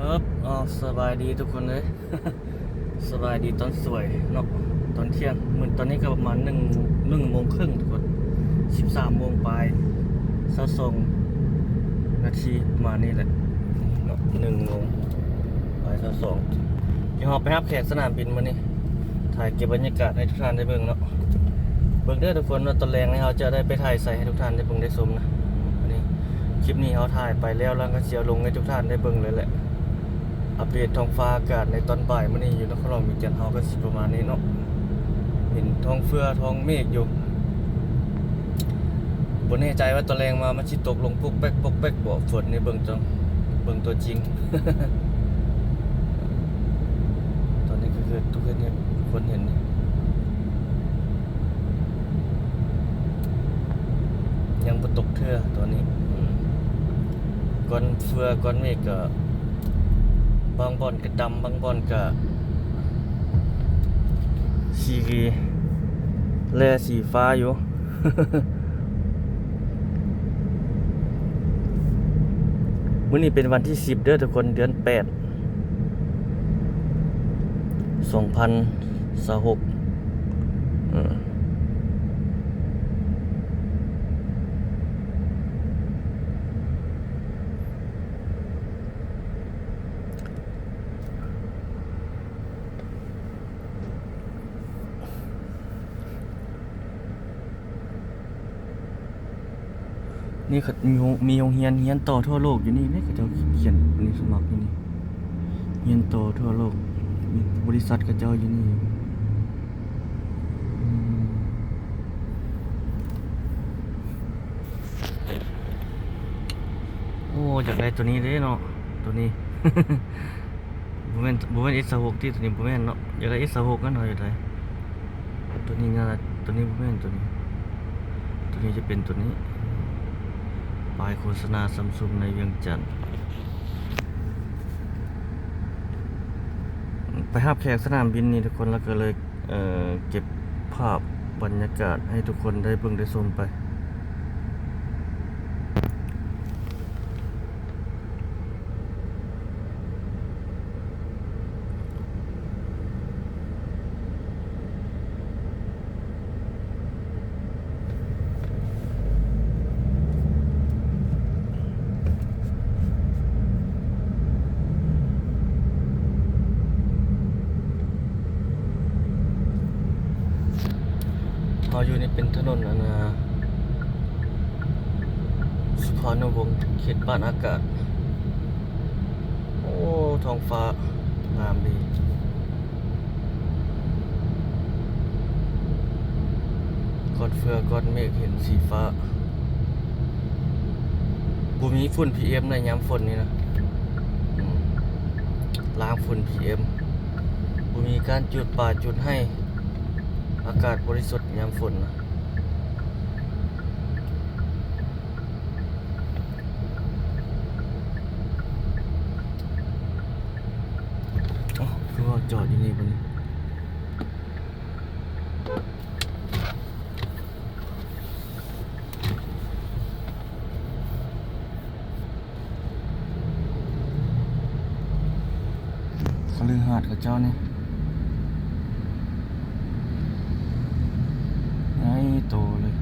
ຄັບ ເອົາ ສະບາຍດີທຸກຄົນເອີຍ ສະບາຍດີຕອນສວຍເນາະ ຕອນທ່ຽງ ມື້ ຕອນນີ້ກໍປະມານໜຶ່ງ ໜຶ່ງໂມງເຄິ່ງທຸກຄົນ ສິບສາມໂມງປາຍ ຊາວສອງນາທີ ປະມານນີ້ແຫຼະເນາະ ໜຶ່ງໂມງປາຍຊາວສອງ ດຽວເຮົາໄປຮັບແຂກສະໜາມບິນມື້ນີ້ ຖ່າຍເກັບບັນຍາກາດໃຫ້ທຸກທ່ານໄດ້ເບິ່ງເນາະ ເບິ່ງເດີທຸກຄົນວ່າຕອນແລງນີ້ເຮົາຈະໄດ້ໄປຖ່າຍໃສໃຫ້ທຸກທ່ານໄດ້ເບິ່ງໄດ້ຊົມນະ ອັນນີ້ ຄລິບນີ້ເຮົາຖ່າຍໄປແລ້ວ ແລ້ວກໍຊິເອົາລົງໃຫ້ທຸກທ່ານໄດ້ເບິ່ງເລີຍແຫຼະ ອັບເດດທ້ອງຟ້າອາກາດໃນຕອນບ່າຍມື້ນີ້ຢູ່ນະຄອນຫຼວງວຽງຈັນເຮົາກໍຊິປະມານນີ້ເນາະ ເຫັນທ້ອງເຟືອທ້ອງເມກຢູ່ ບໍ່ແນ່ໃຈວ່າຕອນແລງມາມັນຊິຕົກລົງປົກແປັກປົກແປັກບໍ່ ຝົນນີ້ເບິ່ງຈັ່ງ ເບິ່ງຕົວຈິງ ຕອນນີ້ກໍຄືທຸກຄົນເຫັນ ຄົນເຫັນ ຍັງບໍ່ຕົກເທື່ອຕອນນີ້ ອືມ ກ້ອນເຟືອກ້ອນເມກກໍ ບາງບ່ອນກໍດຳ ບາງບ່ອນກໍສີແລສີຟ້າຢູ່ ມື້ນີ້ເປັນວັນທີສິບເດີທຸກຄົນ ເດືອນແປດ ສອງພັນຊາວຫົກ ເອີ. ນີ້ ມີໂຮງ ມີໂຮງຮຽນ ຮຽນຕໍ່ທົ່ວໂລກຢູ່ນີ້ເດ້ ເຂົາເຈົ້າຂຽນອັນນີ້ສະໝັກຢູ່ນີ້ ຮຽນຕໍ່ທົ່ວໂລກ ມີບໍລິສັດເຂົາເຈົ້າຢູ່ນີ້ ອືມ ໂອ້ ຢາກໄດ້ໂຕນີ້ເດ້ເນາະ ໂຕນີ້ ບໍ່ແມ່ນ ບໍ່ແມ່ນເອັສຊາວຫົກຕິ ໂຕນີ້ບໍ່ແມ່ນເນາະ ຢາກໄດ້ເອັສຊາວຫົກນັ້ນເນາະ ຢາກໄດ້ ໂຕນີ້ນະ ໂຕນີ້ບໍ່ແມ່ນ ໂຕນີ້ ໂຕນີ້ຈະເປັນໂຕນີ້ ປ້າຍໂຄສະນາຊຳຊຸງໃນວຽງຈັນ ໄປຮັບແຂກສະໜາມບິນນີ້ທຸກຄົນ ແລ້ວກໍເລີຍ ເອີ ເກັບພາບບັນຍາກາດໃຫ້ທຸກຄົນໄດ້ເບິ່ງໄດ້ຊົມໄປ. ເຮົາຢູ່ນີ້ເປັນຖະໜົນ ອັນນ່າ ສຸພານຸວົງ ເຂດບ້ານອາກາດ. ໂອ້ ທ້ອງຟ້າງາມດີ ກ້ອນເຟືອກ້ອນເມກເຫັນສີຟ້າ ບໍ່ມີຝຸ່ນພີເອັມໃນຍາມຝົນນີ້ນະ ອືມ ລ້າງຝຸ່ນພີເອັມ ບໍ່ມີການຈູດປ່າຈູດໄຮ່ ອາກາດບໍລິສຸດຍາມຝົນນະ. ເອົ້າ ຄືວ່າຈອດຢູ່ນີ້ບັດນີ້ ຄະລືຫາດເຂົາເຈົ້ານີ້ ໃຫຍ່ໂຕເລີຍ.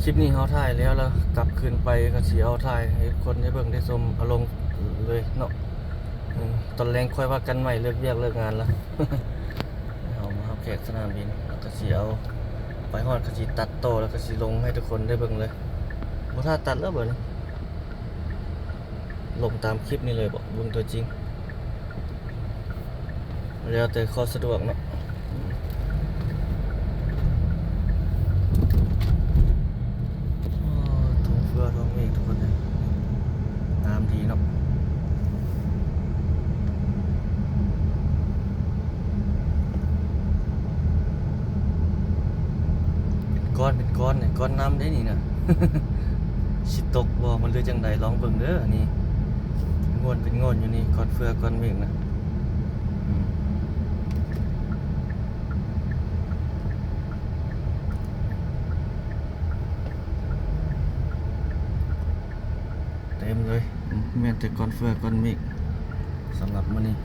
ຄລິບນີ້ເຮົາຖ່າຍແລ້ວ ແລ້ວກັບຄືນໄປກໍຊິເອົາຖ່າຍໃຫ້ຄົນໄດ້ເບິ່ງໄດ້ຊົມ ເອົາລົງເລີຍເນາະ. ເອີ ຕອນແລງຄ່ອຍວ່າກັນໃໝ່ ເລີກວຽກເລີກງານແລ້ວ. ເຮົາມາຮັບແຂກສະໜາມບິນ ແລ້ວກໍຊິເອົາໄປຮອດ ກໍຊິຕັດຕໍ່ ແລ້ວກໍຊິລົງໃຫ້ທຸກຄົນໄດ້ເບິ່ງເລີຍ. ບໍ່ຖ້າຕັດແລ້ວເບິ່ງ ລົງຕາມຄລິບນີ້ເລີຍບໍ ເບິ່ງຕົວຈິງ ແລ້ວແຕ່ຂໍ້ສະດວກເນາະ. ໂອ້ ທ້ອງເຟືອທ້ອງເມກທຸກຄົນເອີຍ ງາມດີເນາະ. ເປັນກ້ອນເປັນກ້ອນ ກ້ອນນ້ຳເດ້ນີ້ນະ. ຊິຕົກບໍ່ ມັນຫຼືຈັ່ງໃດ ລອງເບິ່ງເດີ. ອັນນີ້ງ່ວນເປັນງ່ວນຢູ່ນີ້ ກ້ອນເຟືອກ້ອນເມກນະ. ເຕັມເລີຍ ແມ່ນແຕ່ກ້ອນເຟືອກ້ອນເມກສຳລັບມື້ນີ້.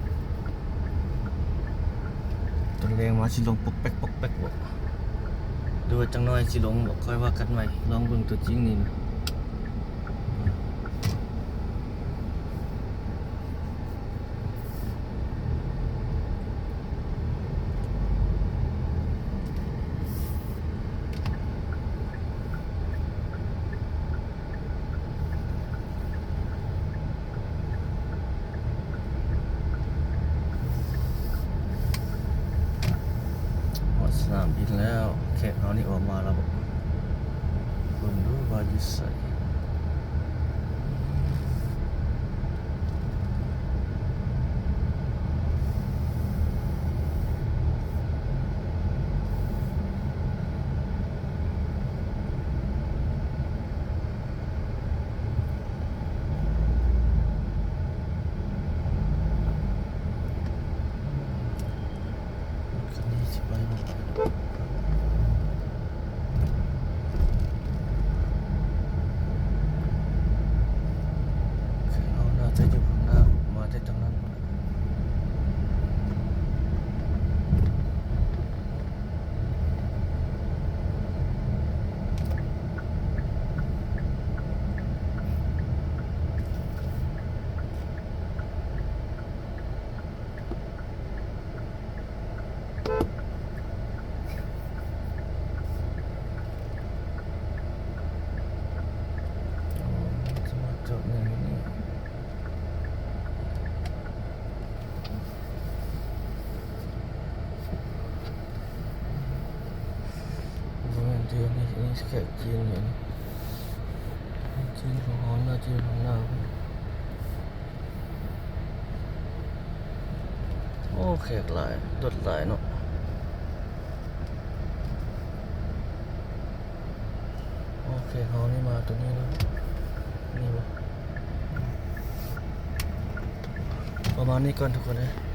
ຕອນແລງມາຊິລົງປົກແປັກປົກແປັກບໍ່ ຫຼືວ່າຈັກໜ້ອຍຊິລົງບໍ່ ຄ່ອຍວ່າກັນໃໝ່. ລອງເບິ່ງຕົວຈິງນີ້ນະ. ຮອດສະໜາມບິນແລ້ວ ແຂກເຮົານີ້ອອກມາແລ້ວບໍ ເບິ່ງດູວ່າຢູ່ໃສ. ຄັນນີ້ຊິໄປບໍ່ໄປ ເຮົາໜ້າຈະຢູ່ຂ້າງໜ້າ ມາແຕ່ທາງນັ້ນ. ຈອດນີ້ ບໍ່ແມ່ນ ທີ່ນີ້ ນີ້ແຂກຈີນຢູ່ນີ້ ຈີນຂອງເຮົາ ໜ້າຈີນຂອງລາວ. ໂອ້ ແຂກຫຼາຍ ລົດຫຼາຍເນາະ. ໂອເຄ ເຮົານີ້ມາຕົວນີ້ເນາະ ນີ້ບໍ່ ປະມານນີ້ກ່ອນທຸກຄົນເອີຍ.